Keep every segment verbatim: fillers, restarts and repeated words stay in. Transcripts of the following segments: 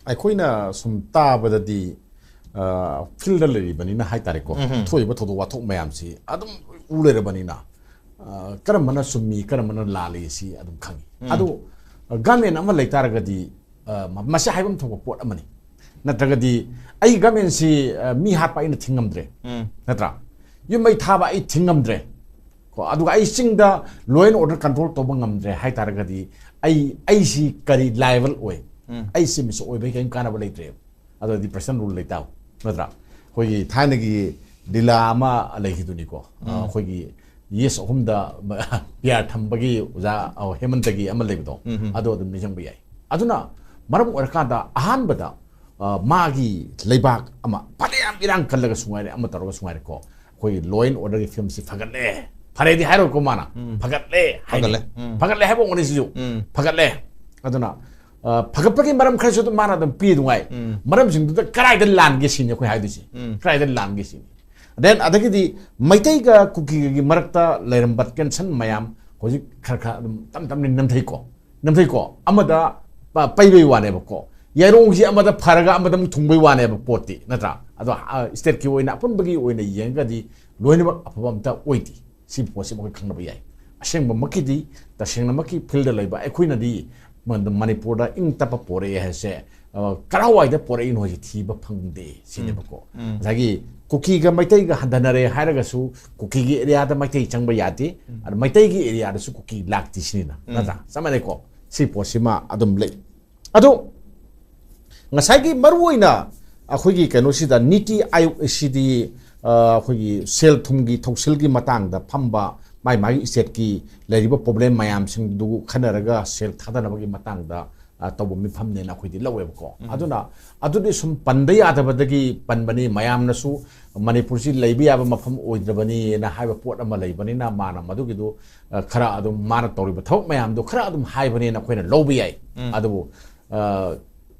ꯑꯩꯈꯣꯏꯅ ꯁꯨꯝ ꯇꯥꯕꯗꯗꯤ, ꯐꯤꯜꯗ ꯂꯩꯔꯤꯕꯅꯤꯅ ꯍꯥꯏꯇꯥꯔꯦꯀꯣ, ꯊꯣꯛꯏꯕ ꯊꯧꯗꯣꯛ ꯋꯥꯊꯣꯛ ꯃꯌꯥꯝꯁꯤ ꯑꯗꯨꯝ ꯎ ꯂꯩꯔꯕꯅꯤꯅ, ꯀꯔꯝꯕꯅ ꯆꯨꯝꯃꯤ, ꯀꯔꯝꯕꯅ ꯂꯥꯜꯂꯤ ꯁꯤ ꯑꯗꯨꯝ ꯈꯪꯉꯤ꯫ ꯑꯗꯨ ꯒꯃꯦꯟ ꯑꯃ ꯂꯩꯇꯥꯔꯒꯗꯤ, ꯃꯁꯤ ꯍꯥꯏꯐꯝ ꯊꯣꯛꯄ ꯄꯣꯠ ꯑꯃꯅꯤ꯫ ꯅꯠꯇ꯭ꯔꯒꯗꯤ ꯑꯩ ꯒꯃꯦꯟꯁꯤ ꯃꯤ ꯍꯥꯠꯄ ꯑꯩꯅ ꯊꯤꯡꯉꯝꯗ꯭ꯔꯦ, ꯅꯠꯇ꯭ꯔꯥ? ꯌꯨꯝ ꯃꯩ ꯊꯥꯕ ꯑꯩ ꯊꯤꯡꯉꯝꯗ꯭ꯔꯦ꯫ ꯀꯣ, ꯑꯗꯨꯒ ꯑꯩ ꯆꯤꯡꯗ law and order control ꯇꯧꯕ ꯉꯝꯗ꯭ꯔꯦ ꯍꯥꯏꯇꯥꯔꯒꯗꯤ, ꯑꯩ, ꯑꯩꯁꯤ ꯀꯔꯤ liable ꯑꯣꯏ? ꯑꯩꯁꯤ ꯃꯤꯁ ꯑꯣꯏꯕꯒꯤ ꯀꯔꯤꯝ ꯀꯥꯟꯅꯕ ꯂꯩꯇ꯭ꯔꯦꯕ꯫ ꯑꯗꯨꯗꯤ personal rule ꯂꯩꯇꯥꯕ, ꯅꯠꯇ꯭ꯔꯥ? ꯑꯩꯈꯣꯏꯒꯤ ꯊꯥꯏꯅꯒꯤ ꯂꯤꯂꯥ ꯑꯃ ꯂꯩꯈꯤꯗꯨꯅꯤꯀꯣ꯫ ꯑ, ꯑꯩꯈꯣꯏꯒꯤ ꯌꯦꯁ ꯑꯍꯨꯝꯗ ꯄꯤꯌꯥꯔ ꯊꯝꯕꯒꯤ ꯑꯣꯖꯥ, ꯑ, ꯍꯦꯃꯟꯇꯒꯤ ꯑꯃ ꯂꯩꯕꯗꯣ, ꯑꯗꯣ ꯑꯗꯨꯝ ꯅꯤꯡꯁꯤꯡꯕ ꯌꯥꯏ꯫ ꯑꯗꯨꯅ ꯃꯔꯝ ꯑꯣꯏꯔꯀꯥꯟꯗ ꯑꯍꯥꯟꯕꯗ, ꯑ, ꯃꯥꯒꯤ ꯂꯩꯕꯥꯛ ꯑꯃ ꯐꯅꯌꯥꯝ ꯏꯔꯥꯡ ꯀꯜꯂꯒꯁꯨ ꯉꯥꯏꯔꯦ, ꯑꯃ ꯇꯧꯔꯒꯁꯨ ꯉꯥꯏꯔꯦꯀꯣ, ꯑꯩꯈꯣꯏꯒꯤ law and orderꯒꯤ ꯐꯤꯕꯝꯁꯤ ꯐꯒꯠꯂꯦ, ꯐꯔꯦꯗꯤ ꯍꯥꯏꯔꯣꯏꯀꯣ ꯃꯥꯅ, ꯐꯒꯠꯂꯦ ꯍꯥꯏꯅꯤ꯫ ꯐꯒꯠꯂꯦ꯫ ꯐꯒꯠꯂꯦ ꯍꯥꯏꯕ ꯑꯣꯏꯔꯝꯒꯅꯤ ꯁꯤꯁꯨ꯫ ꯐꯒꯠꯂꯦ꯫ ꯑꯗꯨꯅ, ꯑ, ꯐꯒꯠꯄꯒꯤ ꯃꯔꯝ ꯈꯔꯁꯨ ꯑꯗꯨꯝ ꯃꯥꯅ ꯑꯗꯨꯝ ꯄꯤ ꯑꯗꯨꯉꯥꯏ꯫ ꯃꯔꯝꯁꯤꯡꯗꯨꯗ ꯀꯗꯥꯏꯗ ꯂꯥꯟꯒꯦ ꯁꯤꯅꯤ ꯑꯩꯈꯣꯏ ꯍꯥꯏꯗꯣꯏꯁꯦ꯫ ꯀꯗꯥꯏꯗ ꯂꯥꯟꯒꯦ ꯁꯤꯅꯤ꯫ Then ꯑꯗꯒꯤꯗꯤ ꯃꯩꯇꯩꯒ ꯀꯨꯀꯤꯒꯒꯤ ꯃꯔꯛꯇ ꯂꯩꯔꯝꯕ tension ꯃꯌꯥꯝ ꯍꯧꯖꯤꯛ ꯈꯔ ꯈꯔ ꯑꯗꯨꯝ ꯇꯞ ꯇꯞꯅ ꯅꯝꯊꯩꯀꯣ꯫ ꯅꯝꯊꯩꯀꯣ꯫ ꯑꯃꯗ ꯄ-, ꯄꯩꯕꯩ ꯋꯥꯅꯦꯕꯀꯣ꯫ ꯌꯥꯏꯔꯣꯡꯁꯤ ꯑꯃꯗ ꯐꯔꯒ ꯑꯃꯗ ꯑꯃꯨꯛ ꯊꯨꯡꯕꯩ ꯋꯥꯅꯦꯕ ꯄꯣꯠꯇꯤ, ꯅꯠꯇ꯭ꯔꯥ? ꯑꯗꯣ, ꯑ, stateꯀꯤ ꯑꯣꯏꯅ, ꯑꯄꯨꯟꯕꯒꯤ ꯑꯣꯏꯅ ꯌꯦꯡꯉꯒꯗꯤ ꯂꯣꯏꯅꯃꯛ ꯑꯐꯕ ꯑꯝꯇ ꯑꯣꯏꯗꯦ꯫ ꯁꯤ ꯄꯣꯠꯁꯤ ꯑꯩꯈꯣꯏ ꯈꯪꯅꯕ ꯌꯥꯏ꯫ ꯑꯁꯦꯡꯕꯃꯛꯀꯤꯗꯤ, ꯇꯁꯦꯡꯅꯃꯛꯀꯤ fieldꯗ ꯂꯩꯕ ꯑꯩꯈꯣꯏꯅꯗꯤ ꯃ-, ꯃꯅꯤꯄꯨꯔꯗ ꯏꯪ ꯇꯞꯄ ꯄꯣꯔꯛꯑꯦ ꯍꯥꯏꯁꯦ, ꯑ, ꯀꯔꯥꯏꯋꯥꯏꯗ ꯄꯣꯔꯛꯏꯅꯣ ꯍꯥꯏꯁꯦ ꯊꯤꯕ ꯐꯪꯗꯦ ꯁꯤꯅꯦꯕꯀꯣ꯫ ꯉꯁꯥꯏꯒꯤ ꯀꯨꯀꯤꯒ ꯃꯩꯇꯩꯒ ꯍꯟꯊꯅꯔꯦ ꯍꯥꯏꯔꯒꯁꯨ ꯀꯨꯀꯤꯒꯤ areaꯗ ꯃꯩꯇꯩ ꯆꯪꯕ ꯌꯥꯗꯦ, ꯑꯗ ꯃꯩꯇꯩꯒꯤ areaꯗꯁꯨ ꯀꯨꯀꯤ ꯂꯥꯛꯇꯦ ꯁꯤꯅꯤꯅ, ꯅꯠꯇ꯭ꯔꯥ? ꯆꯞ ꯃꯥꯟꯅꯩꯀꯣ꯫ ꯁꯤ ꯄꯣꯠꯁꯤꯃ ꯑꯗꯨꯝ ꯂꯩ꯫ ꯑꯗꯣ ꯉꯁꯥꯏꯒꯤ ꯃꯔꯨꯑꯣꯏꯅ ꯑꯩꯈꯣꯏꯒꯤ ꯀꯩꯅꯣꯁꯤꯗ ꯅꯤꯇꯤ ꯑꯥꯌꯣꯒ ꯑꯁꯤꯗꯤ, ꯑ, ꯑꯩꯈꯣꯏꯒꯤ ꯁꯦꯜ ꯊꯨꯝꯒꯤ ꯊꯧꯁꯤꯜꯒꯤ ꯃꯇꯥꯡꯗ ꯐꯝꯕ, ꯃꯥꯏ ꯃꯥꯒꯤ stateꯀꯤ ꯂꯩꯔꯤꯕ problem ꯃꯌꯥꯝꯁꯤꯡꯗꯨ ꯈꯟꯅꯔꯒ ꯁꯦꯜ ꯊꯥꯗꯅꯕꯒꯤ ꯃꯇꯥꯡꯗ, ꯑ, ꯇꯧꯕ ꯃꯤꯐꯝꯅꯦꯅ ꯑꯩꯈꯣꯏꯗꯤ ꯂꯧꯋꯦꯕꯀꯣ꯫ ꯑꯗꯨꯅ ꯑꯗꯨꯗꯤ ꯁꯨꯝ ꯄꯟꯕ ꯌꯥꯗꯕꯗꯒꯤ ꯄꯟꯕꯅꯤ꯫ ꯃꯌꯥꯝꯅꯁꯨ ꯃꯅꯤꯄꯨꯔꯁꯤ ꯂꯩꯕ ꯌꯥꯕ ꯃꯐꯝ ꯑꯣꯏꯗ꯭ꯔꯕꯅꯤꯅ ꯍꯥꯏꯕ ꯄꯣꯠ ꯑꯃ ꯂꯩꯕꯅꯤꯅ ꯃꯥꯅ ꯃꯗꯨꯒꯤꯗꯨ, ꯑ, ꯈꯔ ꯑꯗꯨꯝ ꯃꯥꯅ ꯇꯧꯔꯤꯕ ꯊꯕꯛ ꯃꯌꯥꯝꯗꯣ ꯈꯔ ꯑꯗꯨꯝ ꯍꯥꯏꯕꯅꯦꯅ ꯑꯩꯈꯣꯏꯅ ꯂꯧꯕ ꯌꯥꯏ꯫ ꯑꯗꯨꯕꯨ, ꯑ,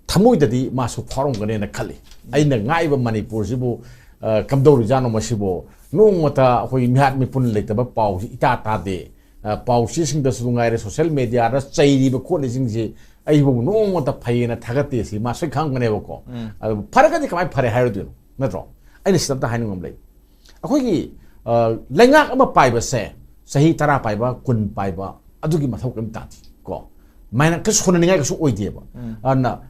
ꯊꯃꯣꯏꯗꯗꯤ ꯃꯥꯁꯨ ꯐꯥꯎꯔꯝꯒꯅꯦꯅ ꯈꯜꯂꯤ꯫ ꯑꯩꯅ ꯉꯥꯛꯏꯕ ꯃꯅꯤꯄꯨꯔꯁꯤꯕꯨ, ꯑ, ꯀꯝꯗꯧꯔꯤꯖꯥꯠꯅꯣ ꯃꯁꯤꯕꯨ? ꯅꯣꯡꯃꯇ ꯑꯩꯈꯣꯏ ꯃꯤꯍꯥꯠ ꯃꯤꯄꯨꯟ ꯂꯩꯇꯕ ꯄꯥꯎꯁꯤ ꯏꯇꯥ ꯇꯥꯗꯦ꯫ ꯑ, ꯄꯥꯎꯆꯦꯁꯤꯡꯗꯁꯨ ꯉꯥꯏꯔꯦ, ꯁꯣꯁꯤꯌꯦꯜ ꯃꯦꯗꯤꯌꯥꯗ ꯆꯩꯔꯤꯕ ꯈꯣꯠꯂꯤꯁꯤꯡꯁꯤ ꯑꯩꯕꯨ ꯅꯣꯡꯃꯇ ꯐꯩꯌꯦꯅ ꯊꯥꯒꯠꯇꯦ, ꯁꯤ ꯃꯥ ꯁꯣꯏ ꯈꯪꯉꯝꯒꯅꯦꯕꯀꯣ꯫ ꯑꯗꯨ ꯐꯔꯒꯗꯤ ꯀꯃꯥꯏꯅ ꯐꯔꯦ ꯍꯥꯏꯔꯨꯗꯣꯏꯅꯣ, ꯅꯠꯇ꯭ꯔꯣ? ꯑꯩꯅ ꯁꯤꯗ ꯑꯝꯇ ꯍꯥꯏꯅꯤꯡꯕ ꯑꯃ ꯂꯩ꯫ ꯑꯩꯈꯣꯏꯒꯤ, ꯑ, ꯂꯩꯉꯥꯛ ꯑꯃ ꯄꯥꯏꯕꯁꯦ ꯆꯍꯤ ꯇꯔꯥ ꯄꯥꯏꯕ, ꯀꯨꯟ ꯄꯥꯏꯕ, ꯑꯗꯨꯒꯤ ꯃꯊꯧ ꯀꯔꯤꯝ ꯇꯥꯗꯦ ꯀꯣ꯫ ꯃꯥꯏꯅ ꯀꯩꯁꯨ ꯁꯣꯟꯅꯅꯤꯡꯉꯥꯏ ꯀꯩꯁꯨ ꯑꯣꯏꯗꯦꯕ꯫ ꯑꯗꯨꯅ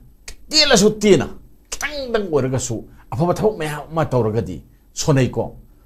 ꯇꯦꯜꯂꯁꯨ ꯇꯦꯟꯅ, ꯈꯤꯇꯪꯗꯪ ꯑꯣꯏꯔꯒꯁꯨ ꯑꯐꯕ ꯊꯕꯛ ꯃꯌꯥꯝ ꯑꯃ ꯇꯧꯔꯒꯗꯤ ꯁꯣꯟꯅꯩꯀꯣ꯫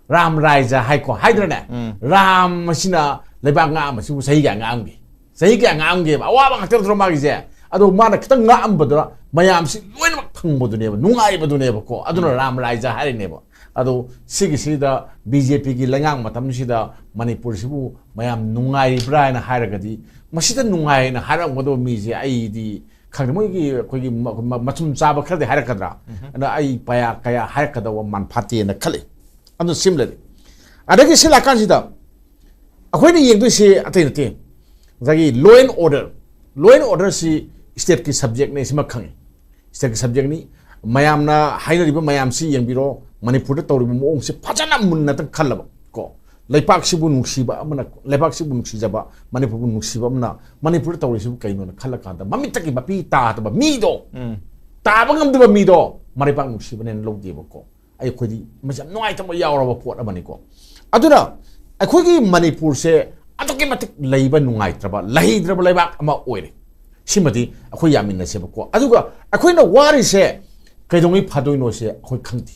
ꯔꯥꯝ ꯔꯥꯏꯖ ꯍꯥꯏꯀꯣ, ꯍꯥꯏꯗ꯭ꯔꯅꯦ? ꯔꯥꯝ ꯑꯁꯤꯅ ꯂꯩꯕꯥꯛ ꯉꯥꯛꯑꯝꯕꯁꯤꯕꯨ ꯆꯍꯤ ꯀꯌꯥ ꯉꯥꯛꯑꯝꯒꯦ? ꯆꯍꯤ ꯀꯌꯥ ꯉꯥꯛꯑꯝꯒꯦꯕ? ꯑꯋꯥꯕ ꯉꯥꯛꯇ ꯅꯠꯇ꯭ꯔꯣ ꯃꯥꯒꯤꯁꯦ? ꯑꯗꯣ ꯃꯥꯅ ꯈꯤꯇꯪ ꯉꯥꯛꯑꯝꯕꯗꯨꯅ ꯃꯌꯥꯝꯁꯤ ꯂꯣꯏꯅꯃꯛ ꯐꯪꯕꯗꯨꯅꯦꯕ, ꯅꯨꯡꯉꯥꯏꯕꯗꯨꯅꯦꯕꯀꯣ꯫ ꯑꯗꯨꯅ ꯔꯥꯝ ꯔꯥꯏꯖ ꯍꯥꯏꯔꯤꯅꯦꯕ꯫ ꯑꯗꯣ ꯁꯤꯒꯤꯁꯤꯗ ꯕꯤ ꯖꯦ ꯄꯤꯒꯤ ꯂꯩꯉꯥꯛ ꯃꯇꯝꯁꯤꯗ ꯃꯅꯤꯄꯨꯔꯁꯤꯕꯨ ꯃꯌꯥꯝ ꯅꯨꯡꯉꯥꯏꯔꯤꯕ꯭ꯔꯥ ꯍꯥꯏꯅ ꯍꯥꯏꯔꯒꯗꯤ, ꯃꯁꯤꯗ ꯅꯨꯡꯉꯥꯏꯅ ꯍꯥꯏꯔꯝꯒꯗꯕ ꯃꯤꯁꯦ ꯑꯩꯗꯤ ꯈꯪꯗꯦ, ꯃꯣꯏꯒꯤ ꯑꯩꯈꯣꯏꯒꯤ ꯃ-, ꯃ-, ꯃꯆꯨꯝ ꯆꯥꯕ ꯈꯔꯗꯤ ꯍꯥꯏꯔꯛꯀꯗ꯭ꯔꯥ? ꯑꯗ ꯑꯩ ꯄꯌꯥ ꯀꯌꯥ ꯍꯥꯏꯔꯛꯀꯗꯧꯕ ꯃꯥꯟꯐꯥꯠꯇꯦꯅ ꯈꯜꯂꯤ꯫ ꯑꯗꯨ ꯁꯤꯃꯂꯗꯤ, ꯑꯗꯒꯤ ꯁꯤ ꯂꯥꯛꯀꯥꯟꯁꯤꯗ ꯑꯩꯈꯣꯏꯅ ꯌꯦꯡꯗꯣꯏꯁꯤ ꯑꯇꯩ ꯅꯠꯇꯦ, ꯉꯁꯥꯏꯒꯤ law and order, law and order ꯁꯤ state ꯀꯤ subject ꯅꯤ, ꯁꯤꯃ ꯈꯪꯉꯤ꯫ State ꯀꯤ subject ꯅꯤ꯫ ꯃꯌꯥꯝꯅ ꯍꯥꯏꯅꯔꯤꯕ ꯃꯌꯥꯝꯁꯤ ꯌꯦꯡꯕꯤꯔꯣ, ꯃꯅꯤꯄꯨꯔꯗ ꯇꯧꯔꯤꯕ ꯃꯑꯣꯡꯁꯦ ꯐꯖꯅ ꯃꯨꯟꯅ ꯈꯜꯂꯕ ꯀꯣ, ꯂꯩꯄꯥꯛꯁꯤꯕꯨ ꯅꯨꯡꯁꯤꯕ ꯑꯃꯅ, ꯂꯩꯄꯥꯛꯁꯤꯕꯨ ꯅꯨꯡꯁꯤꯖꯕ, ꯃꯅꯤꯄꯨꯔꯕꯨ ꯅꯨꯡꯁꯤꯕ ꯑꯃꯅ ꯃꯅꯤꯄꯨꯔꯗ ꯇꯧꯔꯤꯁꯤꯕꯨ ꯀꯩꯅꯣꯅ ꯈꯜꯂꯀꯥꯟꯗ, ꯃꯃꯤꯠꯇꯒꯤ ꯃꯄꯤ ꯇꯥꯗꯕ ꯃꯤꯗꯣ, ꯇꯥꯕ ꯉꯝꯗꯕ ꯃꯤꯗꯣ ꯃꯔꯩꯄꯥꯛ ꯅꯨꯡꯁꯤꯕꯅꯦꯅ ꯂꯧꯗꯦꯕꯀꯣ꯫ ꯑꯩꯈꯣꯏꯗꯤ ꯃꯁꯤ ꯌꯥꯝ ꯅꯨꯡꯉꯥꯏꯇꯕ ꯌꯥꯎꯔꯕ ꯄꯣꯠ ꯑꯃꯅꯤꯀꯣ꯫ ꯑꯗꯨꯅ ꯑꯩꯈꯣꯏꯒꯤ ꯃꯅꯤꯄꯨꯔꯁꯦ ꯑꯗꯨꯛꯀꯤ ꯃꯇꯤꯛ ꯂꯩꯕ ꯅꯨꯡꯉꯥꯏꯇ꯭ꯔꯕ, ꯂꯩꯇ꯭ꯔꯕ ꯂꯩꯕꯥꯛ ꯑꯃ ꯑꯣꯏꯔꯦ꯫ ꯁꯤꯃꯗꯤ ꯑꯩꯈꯣꯏ ꯌꯥꯃꯤꯟꯅꯁꯦꯕꯀꯣ꯫ ꯑꯗꯨꯒ ꯑꯩꯈꯣꯏꯅ ꯋꯥꯔꯤꯁꯦ ꯀꯩꯗꯧꯉꯩ ꯐꯗꯣꯏꯅꯣꯁꯦ ꯑꯩꯈꯣꯏ ꯈꯪꯗꯦ꯫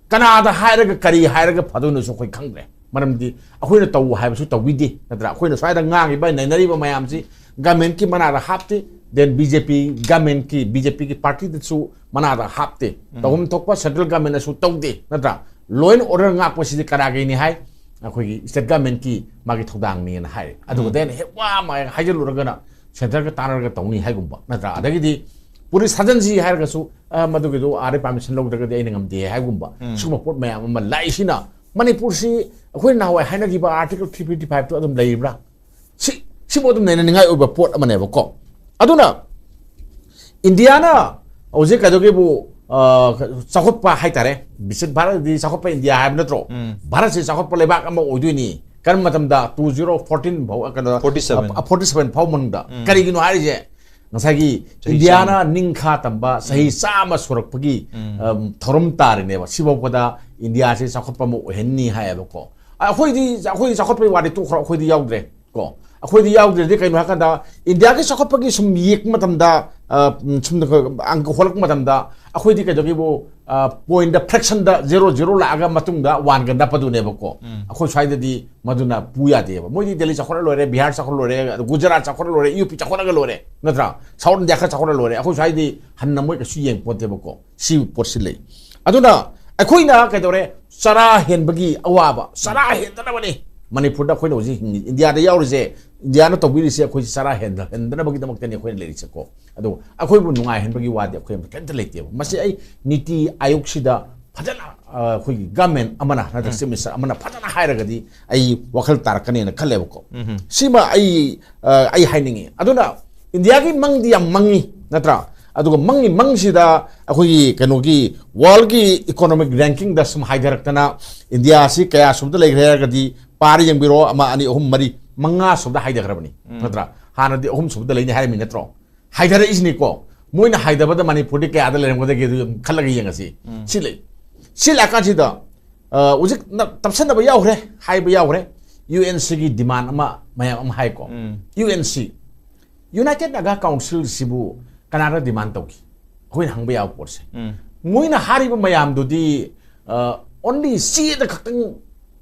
ꯀꯅꯥꯗ ꯍꯥꯏꯔꯒ ꯀꯔꯤ ꯍꯥꯏꯔꯒ ꯐꯗꯣꯏꯅꯣꯁꯨ ꯑꯩꯈꯣꯏ ꯈꯪꯗ꯭ꯔꯦ꯫ ꯃꯔꯝꯗꯤ ꯑꯩꯈꯣꯏꯅ ꯇꯧ ꯍꯥꯏꯕꯁꯨ ꯇꯧꯕꯤꯗꯦ, ꯅꯠꯇ꯭ꯔꯥ? ꯑꯩꯈꯣꯏꯅ ꯁ꯭ꯋꯥꯏꯗ ꯉꯥꯡꯉꯤꯕ, ꯅꯩꯅꯔꯤꯕ ꯃꯌꯥꯝꯁꯤ government ꯀꯤ ꯃꯅꯥꯗ ꯍꯥꯞꯇꯦ, then B J P government ꯀꯤ, B J P ꯒꯤ party ꯗꯁꯨ ꯃꯅꯥꯗ ꯍꯥꯞꯇꯦ꯫ ꯇꯧꯐꯝ ꯊꯣꯛꯄ central government ꯅꯁꯨ ꯇꯧꯗꯦ, ꯅꯠꯇ꯭ꯔꯥ? Law and order ꯉꯥꯛꯄꯁꯤꯗꯤ ꯀꯅꯥꯒꯤꯅꯤ ꯍꯥꯏ? ꯑꯩꯈꯣꯏꯒꯤ state government ꯀꯤ ꯃꯥꯒꯤ ꯊꯧꯗꯥꯡꯅꯤꯅ ꯍꯥꯏꯔꯦ꯫ ꯑꯗꯨꯒ then ꯍꯦꯛ ꯋꯥ ꯑꯃ ꯍꯦꯛ ꯍꯥꯏꯖꯤꯜꯂꯨꯔꯒꯅ centre ꯒ ꯇꯥꯟꯅꯔꯒ ꯇꯧꯅꯤ ꯍꯥꯏꯒꯨꯝꯕ, ꯅꯠꯇ꯭ꯔꯥ? ꯑꯗꯒꯤꯗꯤ police ꯊꯥꯖꯤꯟꯁꯤ ꯍꯥꯏꯔꯒꯁꯨ, "ꯑ, ꯃꯗꯨꯒꯤꯗꯣ ꯑꯥꯗꯩ permission ꯂꯧꯗ꯭ꯔꯒꯗꯤ ꯑꯩꯅ ꯉꯝꯗꯦ" ꯍꯥꯏꯒꯨꯝꯕ, ꯁꯤꯒꯨꯝꯕ ꯄꯣꯠ ꯃꯌꯥꯝ ꯑꯃ ꯂꯥꯛꯏꯁꯤꯅ ꯃꯅꯤꯄꯨꯔꯁꯤ ꯑꯩꯈꯣꯏꯅ ꯅꯍꯥꯟꯋꯥꯏ ꯍꯥꯏꯅꯈꯤꯕ Article three fifty five two ꯑꯗꯨꯝ ꯂꯩꯔꯤꯕ꯭ꯔꯥ? ꯁꯤ, ꯁꯤꯕꯨ ꯑꯗꯨꯝ ꯅꯩꯅꯅꯤꯡꯉꯥꯏ ꯑꯣꯏꯕ ꯄꯣꯠ ꯑꯃꯅꯦꯕꯀꯣ꯫ ꯑꯗꯨꯅ ꯏꯟꯗꯤꯌꯥꯅ ꯍꯧꯖꯤꯛ ꯀꯩꯗꯧꯒꯦꯕꯨ, ꯑ, ꯆꯥꯎꯈꯠꯄ ꯍꯥꯏꯇꯥꯔꯦ, ꯕꯤꯁꯤꯠ ꯚꯥꯔꯠꯇꯗꯤ ꯆꯥꯎꯈꯠꯄ ꯏꯟꯗꯤꯌꯥ ꯍꯥꯏꯕ ꯅꯠꯇ꯭ꯔꯣ? ꯚꯥꯔꯠꯁꯤ ꯆꯥꯎꯈꯠꯄ ꯂꯩꯕꯥꯛ ꯑꯃ ꯑꯣꯏꯗꯣꯏꯅꯤ꯫ ꯀꯔꯝꯕ ꯃꯇꯝꯗ? Two zero fourteen ꯐꯥꯎ, ꯀꯩꯅꯣ, Forty seven. ꯑ, forty seven ꯐꯥꯎ ꯃꯅꯨꯡꯗ꯫ ꯀꯔꯤꯒꯤꯅꯣ ꯍꯥꯏꯔꯤꯁꯦ? ꯉꯁꯥꯏꯒꯤ ꯆꯍꯤ ꯏꯟꯗꯤꯌꯥꯅ ꯅꯤꯡꯈꯥ ꯇꯝꯕ ꯆꯍꯤ ꯆꯥꯝꯃ ꯁꯨꯔꯛꯄꯒꯤ, ꯑꯝ, ꯊꯧꯔꯝ ꯇꯥꯔꯤꯅꯦꯕ꯫ ꯁꯤꯐꯥꯎꯕꯗ ꯏꯟꯗꯤꯌꯥꯁꯦ ꯆꯥꯎꯈꯠꯄ ꯑꯃ ꯑꯣꯏꯍꯟꯅꯤ ꯍꯥꯏꯌꯦꯕꯀꯣ꯫ ꯑꯩꯈꯣꯏꯗꯤ, ꯑꯩꯈꯣꯏꯗꯤ ꯆꯥꯎꯈꯠꯄꯒꯤ ꯋꯥꯗꯤ ꯇꯣꯛꯈ꯭ꯔꯣ, ꯑꯩꯈꯣꯏꯗꯤ ꯌꯥꯎꯗ꯭ꯔꯦ ꯀꯣ꯫ ꯑꯩꯈꯣꯏꯗꯤ ꯌꯥꯎꯗ꯭ꯔꯗꯤ ꯀꯩꯅꯣ ꯍꯥꯏꯀꯥꯟꯗ, ꯏꯟꯗꯤꯌꯥꯒꯤ ꯆꯥꯎꯈꯠꯄꯒꯤ ꯁꯨꯝ ꯌꯦꯛꯄ ꯃꯇꯝꯗ, ꯑ, ꯁꯨꯝ ꯑꯪꯀ ꯍꯣꯜꯂꯛꯄ ꯃꯇꯝꯗ, ꯑꯩꯈꯣꯏꯗꯤ ꯀꯩꯗꯧꯒꯦꯕꯨ, ꯄꯣꯏꯟꯗ, ꯐ꯭ꯔꯦꯛꯁꯟꯗ ꯖꯦꯔꯣ ꯖꯦꯔꯣ ꯂꯥꯛꯑꯒ ꯃꯇꯨꯡꯗ ꯋꯥꯟꯒ ꯅꯞꯄꯗꯨꯅꯦꯕꯀꯣ꯫ ꯑꯩꯈꯣꯏ ꯁ꯭ꯋꯥꯏꯗꯗꯤ ꯃꯗꯨꯅ ꯄꯨ ꯌꯥꯗꯦꯕ꯫ ꯃꯣꯏꯗꯤ ꯗꯦꯜꯂꯤ ꯆꯥꯎꯈꯠꯂ ꯂꯣꯏꯔꯦ, ꯕꯤꯍꯥꯔ ꯆꯥꯎꯈꯠꯂ ꯂꯣꯏꯔꯦ, ꯑꯗ ꯒꯨꯖꯔꯥꯠ ꯆꯥꯎꯈꯠꯂ ꯂꯣꯏꯔꯦ, ꯌꯨ ꯄꯤ ꯆꯥꯎꯈꯠꯂꯒ ꯂꯣꯏꯔꯦ, ꯅꯠꯇ꯭ꯔꯥ? ꯁꯥꯎꯠ ꯏꯟꯗꯤꯌꯥ ꯈꯔ ꯆꯥꯎꯈꯠꯂ ꯂꯣꯏꯔꯦ꯫ ꯑꯩꯈꯣꯏ ꯁ꯭ꯋꯥꯏꯗꯤ ꯍꯟꯅ ꯃꯣꯏ ꯀꯩꯁꯨ ꯌꯦꯡ ꯄꯣꯟꯇꯦꯕꯀꯣ꯫ ꯁꯤ ꯄꯣꯠꯁꯤ ꯂꯩ꯫ ꯑꯗꯨꯅ ꯑꯩꯈꯣꯏꯅ ꯀꯩꯗꯧꯔꯦ? ꯆꯔꯥ ꯍꯦꯟꯕꯒꯤ ꯑꯋꯥꯕ, ꯆꯔꯥ ꯍꯦꯟꯗꯅꯕꯅꯤ ꯃꯅꯤꯄꯨꯔꯗ ꯑꯩꯈꯣꯏꯅ ꯍꯧꯖꯤꯛ ꯍꯤꯡꯉꯤ꯫ ꯏꯟꯗꯤꯌꯥꯗ ꯌꯥꯎꯔꯤꯁꯦ, ꯏꯟꯗꯤꯌꯥꯅ ꯇꯧꯕꯤꯔꯤꯁꯦ ꯑꯩꯈꯣꯏꯁꯦ ꯆꯔꯥ ꯍꯦꯟꯗ-, ꯍꯦꯟꯗꯅꯕꯒꯤꯗꯃꯛꯇꯅꯤ ꯑꯩꯈꯣꯏꯅ ꯂꯩꯔꯤꯁꯦꯀꯣ꯫ ꯑꯗꯨ ꯑꯩꯈꯣꯏꯕꯨ ꯅꯨꯡꯉꯥꯏꯍꯟꯕꯒꯤ ꯋꯥꯗꯤ ꯑꯩꯈꯣꯏ ꯀꯩꯝꯇ ꯂꯩꯇꯦꯕ꯫ ꯃꯁꯤ ꯑꯩ ꯅꯤꯇꯤ ꯑꯥꯌꯣꯒꯁꯤꯗ ꯐꯖꯅ, ꯑ, ꯑꯩꯈꯣꯏꯒꯤ ꯒꯚꯔꯟꯃꯦꯟꯠ ꯑꯃꯅ ꯅꯠꯇ꯭ꯔꯒ ꯆꯤꯐ ꯃꯤꯅꯤꯁꯇꯔ ꯑꯃꯅ ꯐꯖꯅ ꯍꯥꯏꯔꯒꯗꯤ ꯑꯩ ꯋꯥꯈꯜ ꯇꯥꯔꯛꯀꯅꯦꯅ ꯈꯜꯂꯦꯕꯀꯣ꯫ ꯁꯤꯃ ꯑꯩ, ꯑ, ꯑꯩ ꯍꯥꯏꯅꯤꯡꯉꯤ꯫ ꯑꯗꯨꯅ ꯏꯟꯗꯤꯌꯥꯒꯤ ꯃꯪꯗꯤ ꯌꯥꯝ ꯃꯪꯉꯤ, ꯅꯠꯇ꯭ꯔꯥ? ꯑꯗꯨꯒ ꯃꯪꯉꯤ ꯃꯪꯁꯤꯗ ꯑꯩꯈꯣꯏꯒꯤ ꯀꯩꯅꯣꯒꯤ ꯋꯥꯔꯜꯒꯤ ꯏꯀꯣꯅꯣꯃꯤꯛ ꯔꯦꯡꯀꯤꯡꯗ ꯁꯨꯝ ꯍꯥꯏꯊꯔꯛꯇꯅ, ꯏꯟꯗꯤꯌꯥꯁꯤ ꯀꯌꯥ ꯁꯨꯕꯗ ꯂꯩꯈ꯭ꯔꯦ ꯍꯥꯏꯔꯒꯗꯤ, ꯄꯥꯔ ꯌꯦꯡꯕꯤꯔꯣ, ꯑꯃ, ꯑꯅꯤ, ꯑꯍꯨꯝ, ꯃꯔꯤ, ꯃꯉꯥ ꯁꯨꯕꯗ ꯍꯥꯏꯊꯈ꯭ꯔꯕꯅꯤ, ꯅꯠꯇ꯭ꯔꯥ? ꯍꯥꯟꯅꯗꯤ ꯑꯍꯨꯝ ꯁꯨꯕꯗ ꯂꯩꯅꯤ ꯍꯥꯏꯔꯝꯃꯤ ꯅꯠꯇ꯭ꯔꯣ? ꯍꯥꯏꯊꯔꯛꯏꯁꯤꯅꯤꯀꯣ꯫ ꯃꯣꯏꯅ ꯍꯥꯏꯊꯕꯗ ꯃꯅꯤꯄꯨꯔꯗꯤ ꯀꯌꯥꯗ ꯂꯩꯔꯝꯒꯗꯒꯦ? ꯑꯗꯨ ꯈꯜꯂꯒ ꯌꯦꯡꯉꯁꯤ꯫ ꯁꯤ ꯂꯩ꯫ ꯁꯤ ꯂꯥꯛꯀꯥꯟꯁꯤꯗ, ꯑ, ꯍꯧꯖꯤꯛ ꯅ-, ꯇꯞꯁꯟꯅꯕ ꯌꯥꯎꯈ꯭ꯔꯦ, ꯍꯥꯏꯕ ꯌꯥꯎꯈ꯭ꯔꯦ꯫ ꯌꯨ ꯑꯦꯟ ꯁꯤꯒꯤ ꯗꯤꯃꯥꯟ ꯑꯃ ꯃꯌꯥꯝ ꯑꯃ ꯍꯥꯏꯀꯣ꯫ U N C, united Naga ꯀꯥꯎꯟꯁꯤꯜꯁꯤꯕꯨ ꯀꯅꯥꯅ ꯗꯤꯃꯥꯟ ꯇꯧꯈꯤ? ꯑꯩꯈꯣꯏꯅ ꯍꯪꯕ ꯌꯥꯕ ꯄꯣꯠꯁꯦ꯫ ꯃꯣꯏꯅ ꯍꯥꯏꯔꯤꯕ ꯃꯌꯥꯝꯗꯨꯗꯤ, ꯑ, only ꯆꯦꯗ ꯈꯛꯇꯪ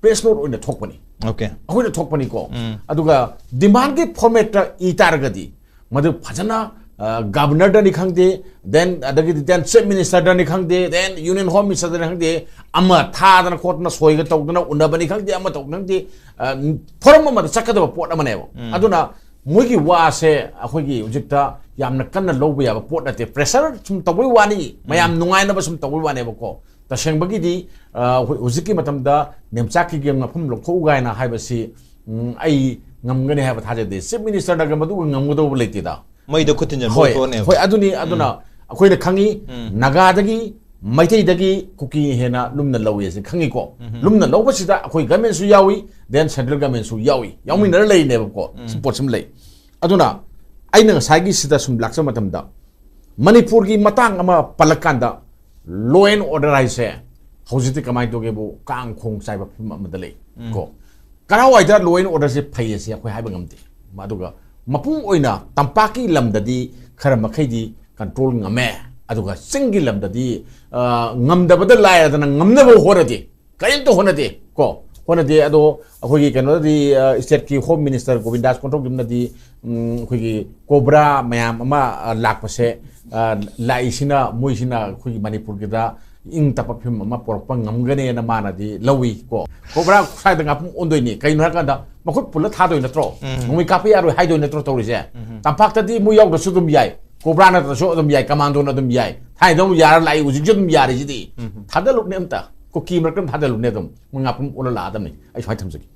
ꯄ꯭ꯔꯦꯁ ꯅꯣꯠ ꯑꯣꯏꯅ ꯊꯣꯛꯄꯅꯤ꯫ ꯑꯣꯀꯦ꯫ ꯑꯩꯈꯣꯏꯅ ꯊꯣꯛꯄꯅꯤꯀꯣ꯫ ꯑꯗꯨꯒ ꯗꯤꯃꯥꯟꯒꯤ ꯐꯣꯔꯃꯦꯠꯇ ꯏ ꯇꯥꯔꯒꯗꯤ, ꯃꯗꯨ ꯐꯖꯅ, ꯑ, ꯒꯕꯔꯅꯔꯗꯅꯤ ꯈꯪꯗꯦ, then ꯑꯗꯒꯤꯗꯤ then ꯆꯤꯐ ꯃꯤꯅꯤꯁꯇꯔꯗꯅꯤ ꯈꯪꯗꯦ, then ꯌꯨꯅꯤꯌꯟ ꯍꯣꯝ ꯃꯤꯅꯤꯁꯇꯔꯗꯅꯤ ꯈꯪꯗꯦ, ꯑꯃ ꯊꯥꯗꯅ ꯈꯣꯠꯇꯅ ꯁꯣꯏꯒ ꯇꯧꯗꯅ ꯎꯅꯕꯅꯤ ꯈꯪꯗꯦ, ꯑꯃ ꯇꯧꯕꯅꯤ ꯈꯪꯗꯦ, ꯑ, ꯐꯣꯔꯝ ꯑꯃꯗ ꯆꯠꯀꯗꯕ ꯄꯣꯠ ꯑꯃꯅꯦꯕ꯫ ꯑꯗꯨꯅ ꯃꯣꯏꯒꯤ ꯋꯥꯁꯦ ꯑꯩꯈꯣꯏꯒꯤ ꯍꯧꯖꯤꯛꯇ ꯌꯥꯝꯅ ꯀꯟꯅ ꯂꯧꯕ ꯌꯥꯕ ꯄꯣꯠ ꯅꯠꯇꯦ꯫ ꯄ꯭ꯔꯦꯁꯔ ꯁꯨꯝ ꯇꯧꯕꯩ ꯋꯥꯅꯤ, ꯃꯌꯥꯝ ꯅꯨꯡꯉꯥꯏꯅꯕ ꯁꯨꯝ ꯇꯧꯕꯩ ꯋꯥꯅꯦꯕꯀꯣ꯫ ꯇꯁꯦꯡꯕꯒꯤꯗꯤ, ꯑ, ꯍꯧ-, ꯍꯧꯖꯤꯛꯀꯤ ꯃꯇꯝꯗ ꯅꯦꯝꯆꯥꯛꯀꯤ ꯃꯐꯝ ꯂꯧꯊꯣꯛꯎ ꯀꯥꯏꯅ ꯍꯥꯏꯕꯁꯤ, ꯎꯝ, ꯑꯩ ꯉꯝꯒꯅꯤ ꯍꯥꯏꯕ ꯊꯥꯖꯗꯦ꯫ ꯆꯤꯐ ꯃꯤꯅꯤꯁꯇꯔꯅꯒ ꯃꯗꯨꯒ ꯉꯝꯒꯗꯧꯕ ꯂꯩꯇꯦꯗ꯫ ꯃꯩꯗ ꯈꯨꯠ ꯊꯤꯟꯖꯟꯕ ꯍꯣꯏ, ꯄꯣꯠꯅꯦꯕ꯫ ꯍꯣꯏ, ꯑꯗꯨꯅꯤ꯫ ꯑꯗꯨꯅ ꯑꯩꯈꯣꯏꯅ ꯈꯪꯉꯤ, ꯅꯥꯒꯥꯗꯒꯤ ꯃꯩꯇꯩꯗꯒꯤ ꯀꯨꯀꯤ ꯍꯦꯟꯅ ꯂꯨꯝꯅ ꯂꯧꯏ ꯍꯥꯏꯁꯦ ꯈꯪꯉꯤꯀꯣ꯫ ꯂꯨꯝꯅ ꯂꯧꯕꯁꯤꯗ ꯑꯩꯈꯣꯏ ꯒꯃꯦꯟꯁꯨ ꯌꯥꯎꯏ, then central ꯒꯃꯦꯟꯁꯨ ꯌꯥꯎꯏ, ꯌꯥꯎꯃꯤꯟꯅꯔ ꯂꯩꯔꯤꯅꯦꯕꯀꯣ꯫ ꯁꯤ ꯄꯣꯠꯁꯤꯃ ꯂꯩ꯫ ꯑꯗꯨꯅ ꯑꯩꯅ ꯉꯁꯥꯏꯒꯤ ꯁꯤꯗ ꯁꯨꯝ ꯂꯥꯛꯆ ꯃꯇꯝꯗ ꯃꯅꯤꯄꯨꯔꯒꯤ ꯃꯇꯥꯡ ꯑꯃ ꯄꯜꯂꯀꯥꯟꯗ law and order ꯍꯥꯏꯁꯦ ꯍꯧꯖꯤꯛꯇꯤ ꯀꯃꯥꯏꯅ ꯇꯧꯒꯦꯕꯨ ꯀꯥꯡ ꯈꯣꯡ ꯆꯥꯏꯕ ꯐꯤꯕꯝ ꯑꯃꯗ ꯂꯩ ꯀꯣ꯫ ꯀꯔꯥꯏꯋꯥꯏꯗ law and order ꯁꯦ ꯐꯩ ꯑꯁꯤ ꯑꯩꯈꯣꯏ ꯍꯥꯏꯕ ꯉꯝꯗꯦ꯫ ꯑꯗꯨꯒ ꯃꯄꯨꯡ ꯑꯣꯏꯅ ꯇꯝꯄꯥꯛꯀꯤ ꯂꯝꯗꯗꯤ ꯈꯔ ꯃꯈꯩꯗꯤ control ꯉꯝꯃꯦ, ꯑꯗꯨꯒ ꯆꯤꯡꯒꯤ ꯂꯝꯗꯗꯤ ꯑ, ꯉꯝꯗꯕꯗ ꯂꯥꯏꯔꯗꯅ ꯉꯝꯅꯕ ꯍꯣꯠꯅꯗꯦ, ꯀꯔꯤꯝꯇ ꯍꯣꯠꯅꯗꯦ ꯀꯣ꯫ ꯍꯣꯠꯅꯗꯦ꯫ ꯑꯗꯣ ꯑꯩꯈꯣꯏꯒꯤ ꯀꯩꯅꯣꯗꯗꯤ, ꯑ, state ꯀꯤ home minister ꯒꯣꯕꯤꯟꯗꯥꯁ ꯀꯣꯟꯊꯧꯖꯝꯅꯗꯤ, ꯎꯝ, ꯑꯩꯈꯣꯏꯒꯤ ꯀꯣꯕ꯭ꯔꯥ ꯃꯌꯥꯝ ꯑꯃ, ꯑ, ꯂꯥꯛꯄꯁꯦ, ꯑ, ꯂꯥꯛꯏꯁꯤꯅ ꯃꯣꯏꯁꯤꯅ ꯑꯩꯈꯣꯏꯒꯤ ꯃꯅꯤꯄꯨꯔꯒꯤꯗ ꯏꯪ ꯇꯞꯄ ꯐꯤꯕꯝ ꯑꯃ ꯄꯨꯔꯛꯄ ꯉꯝꯒꯅꯦꯅ ꯃꯥꯅꯗꯤ ꯂꯧꯏ ꯀꯣ꯫ ꯀꯣꯕ꯭ꯔꯥ ꯁ꯭ꯋꯥꯏꯗ ꯉꯥꯄꯨꯝ ꯑꯣꯟꯗꯣꯏꯅꯤ꯫ ꯀꯩꯅꯣ ꯍꯥꯏꯔꯀꯥꯟꯗ ꯃꯈꯨꯠ ꯄꯨꯜꯂ ꯊꯥꯗꯣꯏ ꯅꯠꯇ꯭ꯔꯣ? ꯅꯣꯡꯃꯩ ꯀꯥꯞꯄ ꯌꯥꯔꯣꯏ ꯍꯥꯏꯗꯣꯏ ꯅꯠꯇ꯭ꯔꯣ ꯇꯧꯔꯤꯁꯦ? ꯇꯝꯄꯥꯛꯇꯗꯤ ꯃꯣꯏ ꯌꯥꯎꯗ꯭ꯔꯁꯨ ꯑꯗꯨꯝ ꯌꯥꯏ, ꯀꯣꯕ꯭ꯔꯥ ꯅꯠꯇ꯭ꯔꯁꯨ ꯑꯗꯨꯝ ꯌꯥꯏ, ꯊꯥꯏꯅꯗꯧ ꯌꯥꯔ ꯂꯥꯛꯏ, ꯍꯧꯖꯤꯛꯁꯨ ꯑꯗꯨꯝ ꯌꯥꯔꯤꯁꯤꯗꯤ꯫ ꯊꯥꯗꯜꯂꯨꯅꯦ ꯑꯝꯇ, ꯀꯨꯀꯤ ꯃꯔꯛꯇ ꯑꯗꯨꯝ ꯊꯥꯗꯜꯂꯨꯅꯦ, ꯑꯗꯨꯝ ꯃꯣꯏ ꯉꯥꯄꯨꯝ ꯑꯣꯜꯂ ꯂꯥꯛꯑꯗꯕꯅꯤ꯫ ꯑꯩ ꯁꯨꯃꯥꯏꯅ ꯊꯝꯖꯒꯦ꯫